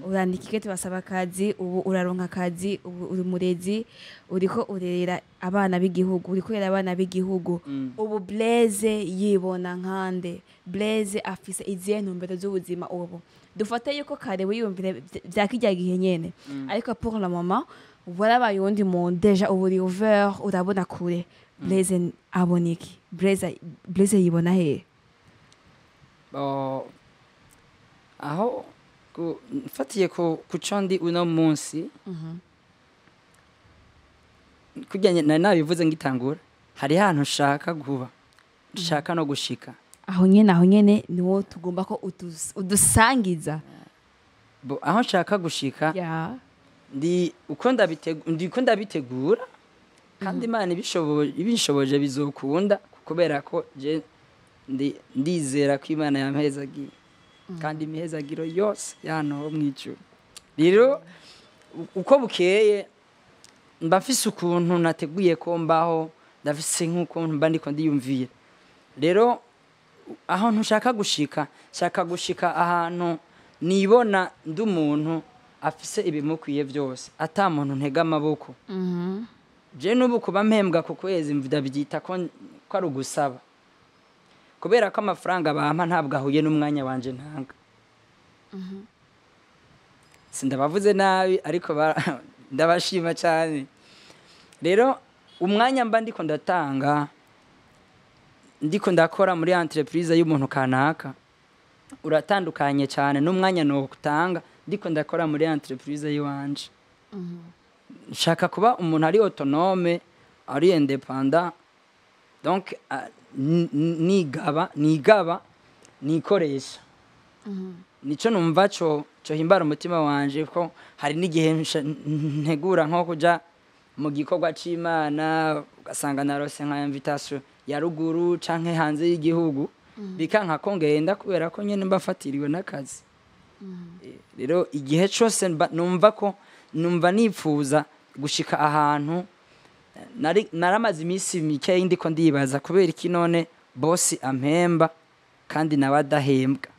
urandika ikete, basaba akazi, ubu uraronka akazi, ubu uri umurezi, uriko urerera abana b'igihugu, uriko urera abana b'igihugu. Ubu Blaise yibona nkande? Blaise afise izihe ntumbero z'ubuzima ubu? Dufate yuko kare wiyumvire vya kirya gihe nyene, ariko pour le moment warabaye uwundi muntu déjà, ubu uri ouvert, urabona kure. Blaise abona iki? Blaise yibona hehe? Bo, aho mfatiye ku co ndi uno munsi, kurya nari nabivuze ngitangura, hari ahantu nshaka kuba, nshaka no gushika. Aho nyene niwo tugomba ko udusangiza. Bo, aho nshaka gushika, ndi uko ndabitegura, kandi Imana ibishoboje bizokunda, kubera ko je ndizera ko Imana yampezagiye, kandi imihezagiro yose y'ahantu ho mw'ijuru. Rero uko bukeye mba mfise ukuntu nateguye ko mbaho, ndafise nk'ukuntu mba ndiko ndiyumvira. Rero aho ntushaka gushika, nshaka gushika ahantu nibona ndi umuntu afise ibimukwiye byose, ata muntu ntega amaboko. Je n'ubu kuba mpembwa ku kwezi ndabyita ko ari ugusaba, kubera ko amafaranga bampa ntabwo ahuye n'umwanya wanje ntanga. Sindabavuze nabi, ariko ndabashima cyane. Rero umwanya mba ndiko ndatanga, ndiko ndakora muri entreprise y'umuntu kanaka, uratandukanye cyane n'umwanya notanga ndiko ndakora muri entreprise y'iwanje. Nshaka kuba umuntu ari autonome, ari indépendant, donc nigaba nikoresha. Nico numva co himbara umutima wanje, ko hari n'igihe ntegura nko kuja mu gikorwa c'Imana, ugasanga narose nka invitation ya ruguru canke hanze y'igihugu, bikanka ko ngenda kubera ko nyene mba mfatiriwe n'akazi. Rero igihe cose numva ko numva nipfuza gushika ahantu naramaze iminsi mikeyi ndiko ndibaza kubera iki none bosi ampemba kandi nawe adahembwa.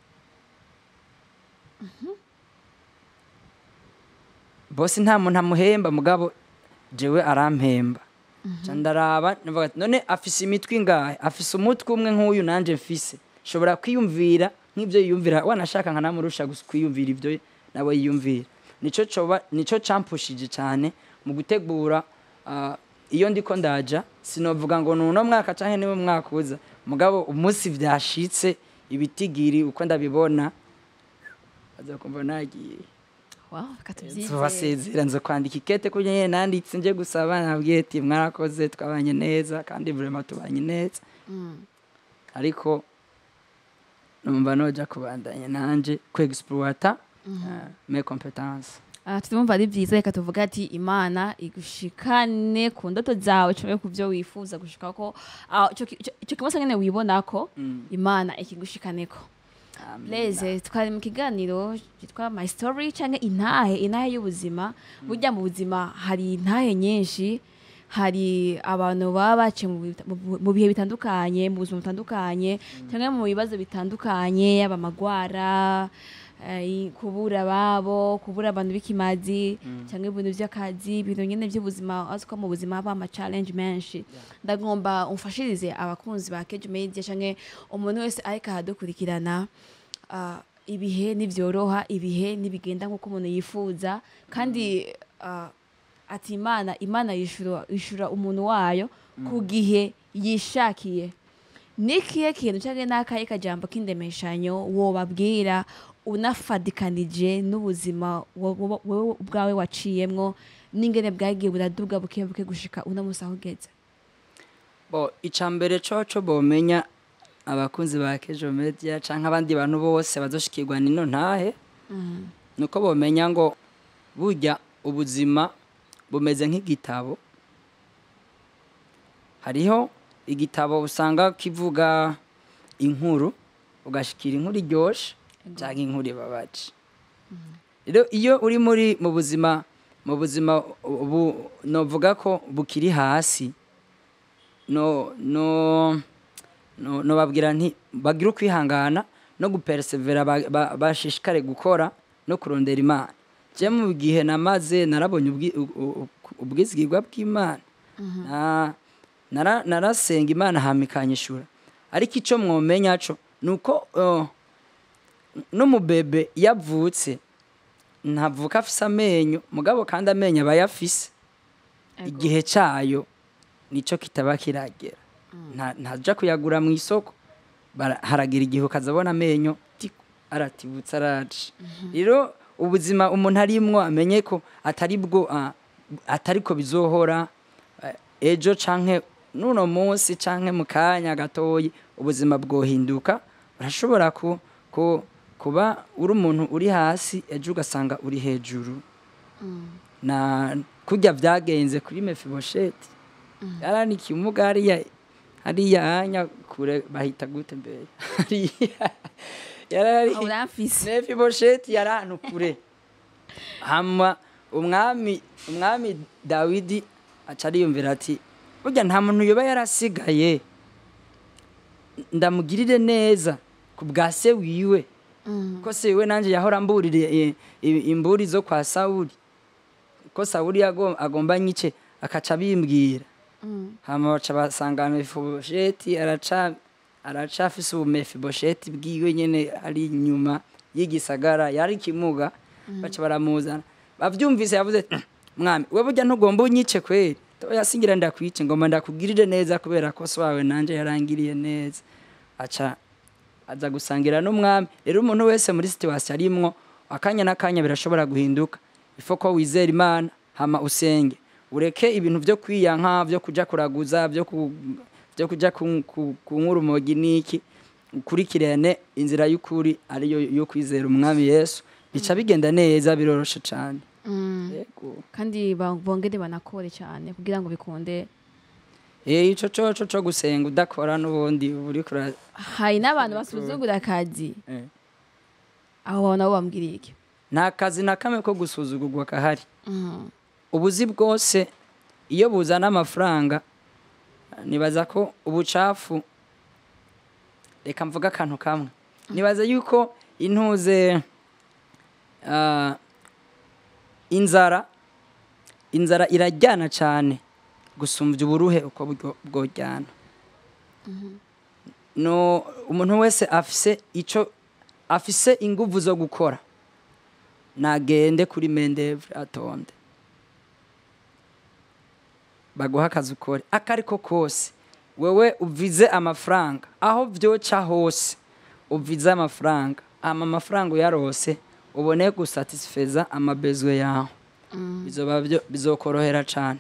Bosi nta muntu amuhemba, mugabo jewe arampemba. Nca ndaraba, ndavuga ati, none afise imitwe ingahe? Afise umutwe umwe nk'uyu nanje mfise, shobora kwiyumvira nk'ivyo yiyumvira, wanashaka nkanamurusha kwiyumvira ivyo nawe yiyumvira. Nico coba nico campushije cyane mu gutegura iyo ndiko ndaja. Sinovuga ngo nuno mwaka canke niwe mwaka uza, mugabo umunsi vyashitse, ibitigiri uko ndabibona, azakumva nagiye. Wow, reka tubyizere. Nzobasezera, nzo kwandika ikete kurya nyene nanditse nje gusaba, nabwiye ati mwarakoze, twabanye neza, kandi vraiment tubanye neza, ariko numva noja kubandanya nanje ku exploiter mes compétences. Ah, turumva ari byiza. Reka tuvuge ati Imana igushikane ku ndoto zawe, canke ku byo wifuza gushika ko, ico kimose nyene wibonako, Imana ikigushikaneko. Blaise, twari mu kiganiro cyitwa My Story canke intahe y'ubuzima. Burya mu buzima hari intahe nyinshi, hari abantu baba baciye mu bihe bitandukanye, mu buzima butandukanye cyangwa mu bibazo bitandukanye, yaba amagwara, kubura ababo, kubura abantu b'ikimazi, cyangwa ibintu by'akazi, ibintu nyine by'ubuzima. Azi ko mu buzima haba ama challenge menshi. Ndagomba umfashirize abakunzi ba Kejo Media canke umuntu wese ariko aradukurikirana. Ibihe ntibyoroha, ibihe ntibigenda nk'uko umuntu yifuza, kandi ati Imana yishura umuntu wayo ku gihe yishakiye. Nikihe kintu canke n'akahe kajambo k'indemeshanyo wobabwira, unafadikanije n'ubuzima wewe ubwawe waciyemwo n'ingene bwagiye buraduga buke buke gushika uno musi aho ugeze? Bo, icambere coco bomenya abakunzi ba Kejo Media canke abandi bantu bose bazoshikirwa nino ntahe, nuko bomenya ngo burya ubuzima bumeze nk'igitabo. Hariho igitabo usanga kivuga inkuru, ugashikira inkuru iryoshe canke inkuru ibabaje. Rero iyo uri muri mu buzima ubu novuga ko bukiri hasi, no no no nobabwira nti bagire ukwihangana no gupersevera, bashishikare gukora no kurondera Imana. Je mu gihe namaze narabonye ubwizigirwa bw'Imana. Narasenga Imana hama ikanyishura. Ariko ico mwomenya co nuko n'umubebe yavutse ntavuka afise amenyo, mugabo kandi amenyo aba ayafise. Igihe cayo nico kitaba kiragera. Ntaja kuyagura mu isoko. Haragira igihe ukazabona amenyo tiko aratibutse, araje. Rero ubuzima umuntu arimwo amenye ko atari bwo, atariko bizohora. Ejo canke nuno munsi canke mu kanya gatoyi ubuzima bwohinduka. Urashobora kuba uri umuntu uri hasi, ejo ugasanga uri hejuru. Na kurya vyagenze kuri Mefibosheti, yaranikiye umuga hariya hariya hanya kure, bahita gute mbere hariya yarari? Aho uramfise. Mefibosheti yari ahantu kure, hama umwami Dawidi aca ariyumvira ati: "Burya nta muntu yoba yarasigaye ndamugirire neza ku bwa se wiwe, ko se wiwe nanjye yahora amburire imburi zo kwa Sawuli, ko Sawuli agomba nyice, akaca abimbwira." Hama baca basanga Mefibosheti araca afise ubumefibosheti bwiwe nyene ari inyuma y'igisagara, yari ikimuga. Baca baramuzana. Bavyumvise yavuze ati: "Mwami, we burya ntugomba unyice kweri? Oya, singira ndakwice, ngomba ndakugirire neza kubera ko so wawe nanje yarangiriye neza." Aca aza gusangira n'umwami. Rero umuntu wese muri situation arimwo, akanya n'akanya birashobora guhinduka. Ifo ko wizera Imana, hama usenge, ureke ibintu vyo kwiyanka, vyo kuja kuraguza, vyo kuja kunywa urumogi n'iki. Ukurikirane inzira y'ukuri, ariyo yo kwizera umwami Yesu, bica bigenda neza, biroroshe cane. Yego. Kandi bongere banakore cyane kugira ngo bikunde. Ico coco co gusenga udakora n'ubundi uba uriko Hari n'abantu basuzugura akazi. Aho nabo bambwiriye iki? Nta kazi na kamwe ko gusuzugurwa kahari. Ubuzi bwose iyo buzana amafaranga, nibaza ko ubucafu, reka mvuga akantu kamwe, nibaza yuko intuze, inzara irajyana cyane gusumbya uburuhe uko bwojyana. No umuntu wese afise ico, afise inguvu zo gukora, nagende kuri main-d'œuvre, atonde baguha akazi ukore akariko kose. Wewe uvize amafaranga, aho vyoca hose uvize amafaranga. Ama amafaranga uyarose, ubone gusatisfeza ama besoins yawe, bizoba bizokorohera cane.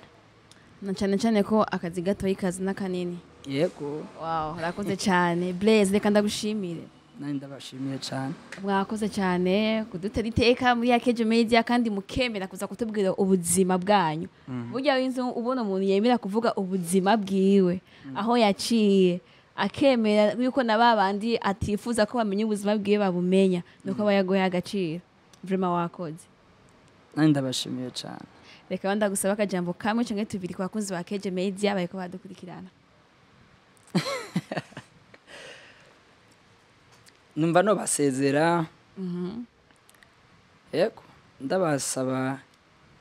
Na cyane cyane ko akazi gatoyi kazi n'akanini. Yego. Wow, urakoze cyane Blaise, reka ndagushimire. Nari ndabashimiye cane. Mwakoze cyane kudutera iteka muri Yakejo Media, kandi mukemera kuza kutubwira ubuzima bwanyu. Burya inzu ubona umuntu yemera kuvuga ubuzima bwiwe, aho yaciye, akemera yuko na babandi atifuza ko bamenya ubuzima bwiwe babumenya, nuko aba yaguhaye agaciro. Vraiment wakoze. Nari ndabashimiye cane. Reka wenda gusaba akajambo kamwe canke tubiri ku bakunzi ba Kejo Media bariko badukurikirana. Numva no basezera. Yego, ndabasaba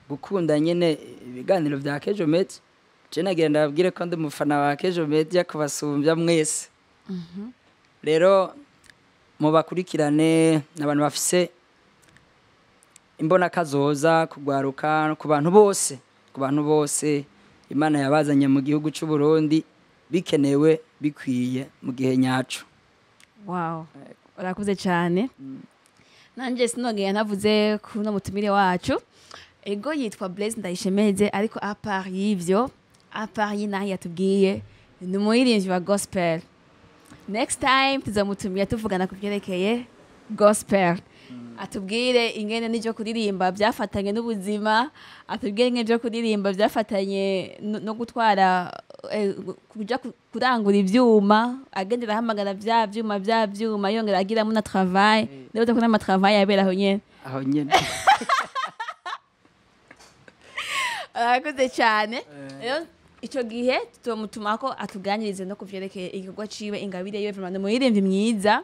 gukunda nyene ibiganiro vya Kejo Media. Je nagira ndababwire ko ndi umufana wa Kejo Media kubasumbya mwese. Rero mubakurikirane, n'abantu bafise imbona kazoza kugwaruka, ku bantu bose, ku bantu bose Imana yabazanye mu gihugu c'u Burundi bikenewe, bikwiye, mu gihe nyaco. Wow, urakoze cyane. Nanjye sinongeye ntavuze kuno mutumire wacu. Ego, yitwa Blaise Ndayishemeze, ariko à part y'ivyo, à part y'inaha yatubwiye, ni umuririmbyi wa gospel. Next time tuzamutumira tuvugana ku byerekeye gospel. Atubwire ingene n'ivyo kuririmba byafatanye n'ubuzima, atubwire ingene ivyo kuririmba byafatanye no gutwara, kuja kurangura ivyuma, agendera ahamagara vya vyuma yongera agiramo na travail. Niba ko n'ama travail yabera aho nyene. Aho nyene. Arakoze cyane. Rero ico gihe tuzomutuma ko atuganirize no kuvyerekeye igikorwa ciwe, ingabire yiwe. Vraiment ni umuririmbyi mwiza,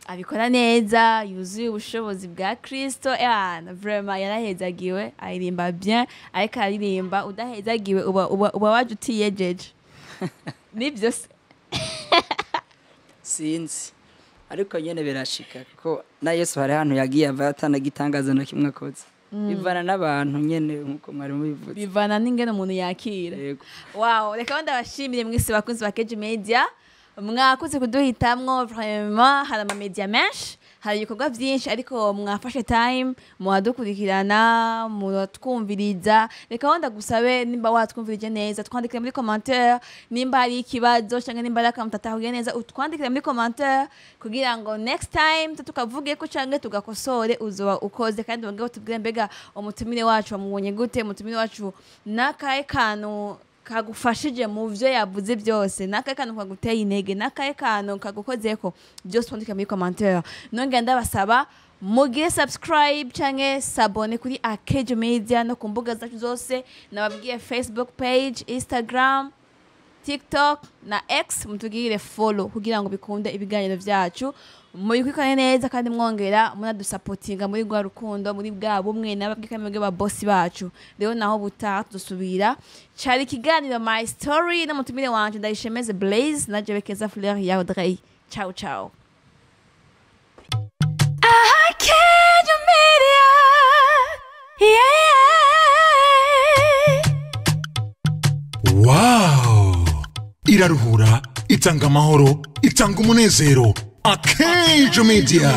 abikora neza, yuzuye ubushobozi bwa Kristo. Yana vraiment yarahezagiwe, aririmba bien, ariko aririmba udahezagiwe uba waje utiyejeje, nibyo se? Sinzi, ariko nyene birashika, kuko na Yesu hari ahantu yagiye ava atanagitangaza na kimwe akoze. Bivana n'abantu nyene, nkuko mwari mubivuze. Bivana n'ingene umuntu yakira. Yego. Wow, reka ndabashimire mwese bakunzi ba Keji Media, mwakoze kuduhitamwo. Vraiment hari ama media menshi, hari ibikorwa byinshi, ariko mwafashe time muhadukurikirana, muratwumviriza. Reka wenda gusabe, nimba watwumvirije neza, twandikire muri commentaire. Nimba hari ikibazo cyangwa nimba ari akantu tatahuye neza, utwandikire muri commentaire kugira ngo next time tukavuge ko cyangwa tugakosore. Uzoba ukoze. Kandi wongere utubwire, mbega umutumire wacu wamubonye gute? Umutumire wacu n'akahe kantu kagufashije mu byo yavuze byose? N'akahe kantu kaguteye intege? N'akahe kantu kagukozeko? Byose twandike muri commentaire. Nongera ndabasaba mugire subscribe canke s'abonner kuri Akejo Media no ku mbuga zacu zose nababwiye: Facebook page, Instagram, TikTok na X. Mutugirire follow kugira ngo bikunde ibiganiro vyacu mubikurikirane neza, kandi mwongera munadusapotinga muri rwa rukundo, muri bwa bumwe n'ababwika mwebwe ba bosi bacu. Rero naho butaha dusubira. Cari ikiganiro My Story n'umutumire wanje Ndayishemeze Blaise na jewe Keza Fleur ya Audrey. Ciao ciao. Akejo Media. Yeah. Wow! Iraruhura, itanga amahoro, itanga umunezero. Akejo Media.